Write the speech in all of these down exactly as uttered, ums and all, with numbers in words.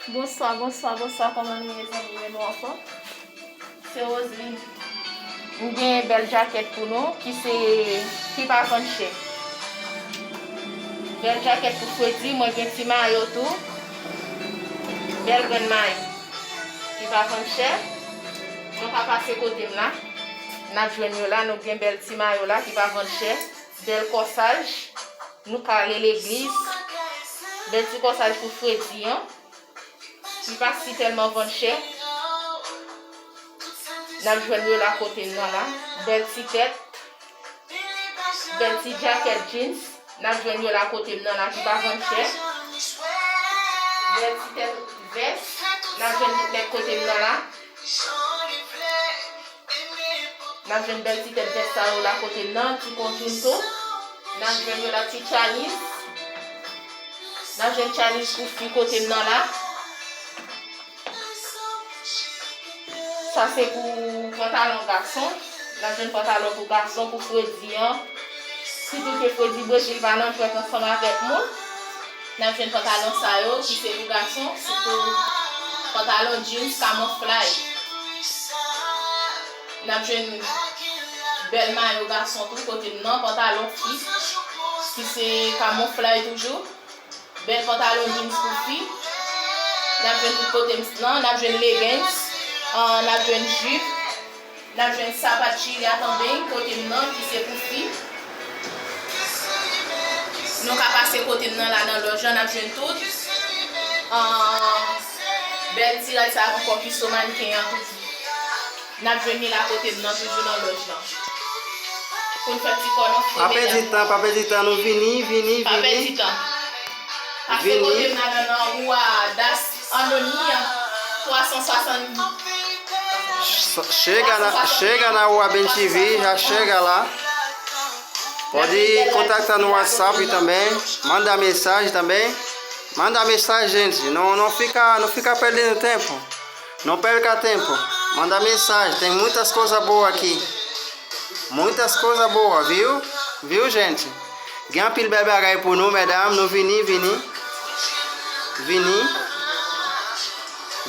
Bonswa, bonswa, bonswa, kòman nou ye, zanmi mwen, nou anfòm? Se Roseline. M gen bèl djakèt pou nou ki se, ki pa vann chè. Bèl djakèt pou fredi, mwen gen ti mayo tou. Bèl grenn mayo ki pa vann chè. Nou ka pase kote m la. N ap jwenn yo la, nou gen bèl ti mayo la ki pa vann chè. Bèl kòsaj, nou ka ale legliz. Bèl ti kòsaj pou fredi an. Li pa si tèlman vann chè. N ap jwenn yo la kote m nan la. Bèl ti tèt. Bèl ti djakèt jeans. N ap jwenn yo la kote m nan la ki pa vann chè. Bèl ti tèt vès. N ap jwenn tout nèg kote m nan la. N ap jwenn bèl ti tèt vès sa yo la kote m nan, ti kontoun tou. N ap jwenn yo la ti chaliz. N ap jwenn chaliz pou fi kote m nan la. Sa se pou pantalon gason. N ap jwenn pantalon pou gason, pou fredi an. Sitou ke fredi Brezil pa nan jwèt ansanm avèk moun. N ap jwenn pantalon sa yo ki se pou gason, sitou pantalon jeans kamoflaj. N ap jwenn bèl mayo gason tou kote m nan, pantalon fi ki se kamoflaj toujou. Bèl pantalon jeans pou fi. N ap jwenn tout kote m nan, n ap jwenn leggings, ah, n ap jwenn jip. N ap jwenn sapat chirya tanben kote m nan ki se pou fi. Nou ka pase kote m nan la nan lòj lan, n ap jwenn tout. Ah, bèl ti rad sa ankò ki sou mannken an toujou. N ap jwenn li la kote m nan toujou nan lòj lan. Pou n fè ti kò nou fre, medam. Pa pèdi tan, pa pèdi tan, nou vini, vini, vini. Pa pèdi tan. Pase kote m nan nan nan ou a Das Andonia, twa san swasann. Chega na, chega na rua Bentivi, já chega lá. Pode contactar no WhatsApp também, manda mensagem também. Manda mensagem, gente. Não, não fica, não fica perdendo tempo. Não perca tempo. Manda mensagem. Tem muitas coisas boas aqui. Muitas coisas boas, viu? Viu, gente? Gen anpil bèl bagay pou nou, medam. Nou vini, vini. Vini.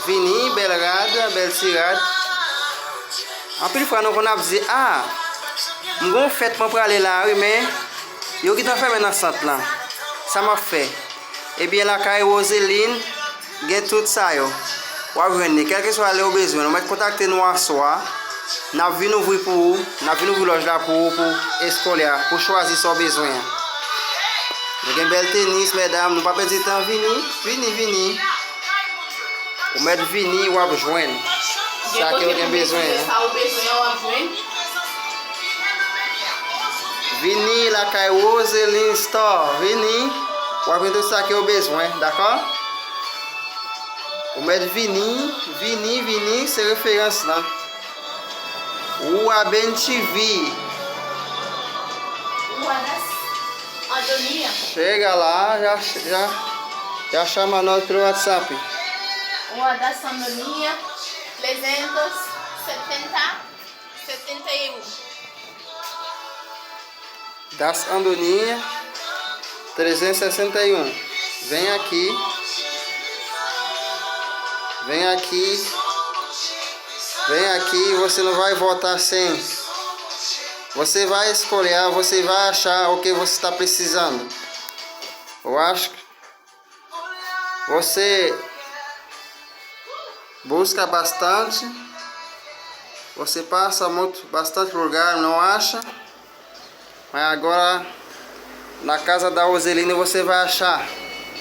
Vini, bèl rad, bèl ti rad. Anpil fwa nou konn ap di, ah, m gon fèt mwen prale la, wi, men yo gentan fèmen nan sant lan. Sa m ap fè? Ebyen, lakay Roseline, gen tout sa yo. W ap jwenn li, kèlkeswa lè w bezwen. Ou mèt kontakte nou aswè a. N ap vin ouvri pou ou. N ap vin ouvri lòj la pou ou, pou eskolè a, pou chwazi sa w bezwen an. Nou gen bèl tenis, medam. Nou pa pèdi tan, vini, vini, vini. Ou mèt vini, w ap jwenn sa ke w gen bezwen an. Sa ou bezwen an, w ap jwenn. Vini lakay Roseline Store. Vini. W ap jwenn tout sa ke w bezwen, dakò? Ou mèt vini, vini, vini, se referans lan. Rua Bentivi. Rua das Andonia. Chega lá, já, já, já chama nós pelo WhatsApp. Rua das Andonia, trezentos setenta, setenta e um. Das Andoninha, trezentos e sessenta e um. Vem aqui. Vem aqui. Vem aqui, você não vai voltar sem. Você vai escolher, você vai achar o que você está precisando. Eu acho que você busca bastante, você passa muito, bastante lugar, não acha? Mas agora, na casa da Roseline, você vai achar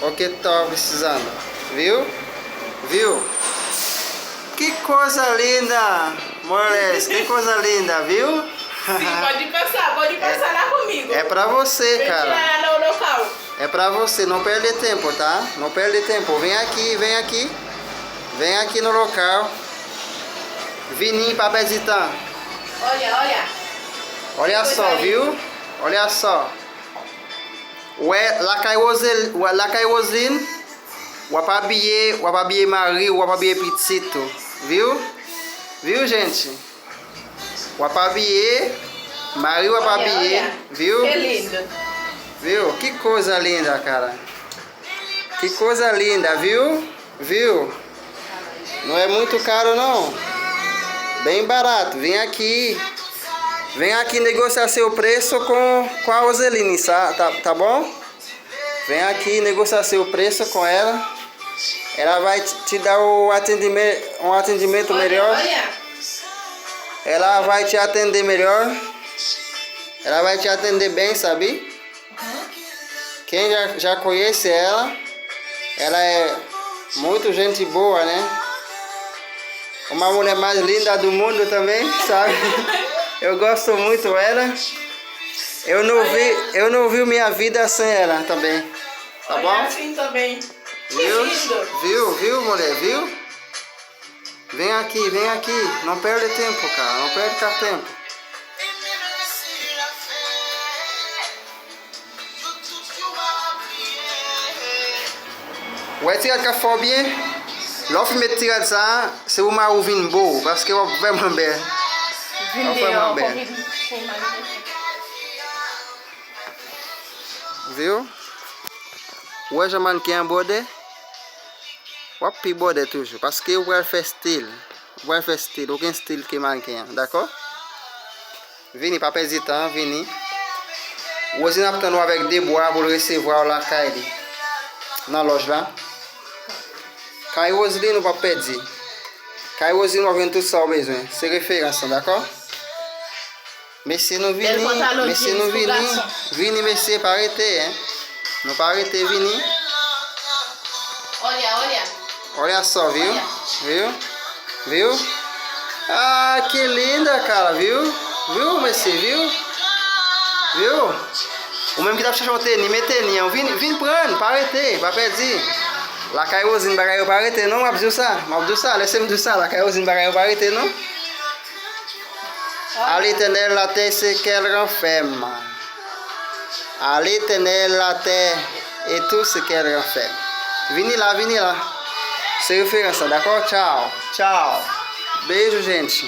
o que tá precisando, viu? Viu? Que coisa linda, mulheres, que coisa linda, viu? Sim, pode passar, pode passar lá comigo. É pra você, cara. Vem tirar lá no local. É pra você, não perde tempo, tá? Não perde tempo. Vem aqui, vem aqui. Vem aqui no local. Vini pa pèdi tan. Olha, olha. Olha só, viu? Olha só. Wè, lakay Rosel-, wè, lakay Roseline, w ap abiye, w ap abiye mari, w ap abiye pitit ou. Viu? Viu, gente? W ap abiye, mari w ap abiye, viu? Viu? Que coisa linda, cara. Que coisa linda, viu? Viu? Não é muito caro, não. Bem barato. Vem aqui. Vem aqui negociar seu preço com, com a Roseline, sa- tá, tá bom? Vem aqui negociar seu preço com ela. Ela vai te te dar o atendimento, um atendimento melhor. Ela vai te atender melhor. Ela vai te atender bem, sabe? Quem já, já conhece ela, ela é muito gente boa, né? Uma mulher mais linda do mundo também, sabe? Eu gosto muito dela. Eu não vi, eu não vi minha vida sem ela também. Tá bom? Olha assim também. Viu? Viu, viu, mulher? Viu? Vem aqui, vem aqui. Não perde tempo, cara. Não perca tempo. Ou wè ti rad k ap fè w byen? Lè w fin met ti rad sa a, se pou mari w vin bo w, paske w ap vrèman bèl. W ap vrèman bèl. Viu? Ou wè jan mannken an bwòde? W ap pi bwòde toujou, paske ou pral fè stil. Ou pral fè stil, ou gen stil ke mannken an, dakò? Vini, pa pèdi tan, vini. Roseline ap tann ou avèk de bra pou l resevwa w lakay li. Nan lòj la. Kay Roseline, ou p ap pèdi. Kay Roseline, w ap jwenn tout sa w bezwen. Se referans lan, dakò? Mesye, nou vini. Mesye, nou vini. Vini, mesye, pa rete, hein. Nou pa rete, vini. Olha, olha. Olha só, viu? Viu? Viu? Ah, que linda, cara, viu? Viu, mesye, viu? Viu? Ou menm ki t ap chèche yon teni, men teni an, vin, vin pran, pa rete, pa pèdi. Lakay Roseline bagay yo pa rete, non, m ap di w sa, m ap di w sa, lèse m di w sa, lakay Roseline bagay yo pa rete, non. À l'Éternel la terre, ce qu'elle renferme. À l'Éternel la terre et tout ce qu'elle renferme. Vini la, vini la. Se referans lan, dakò? Tchao, tchao. Beijo, gente.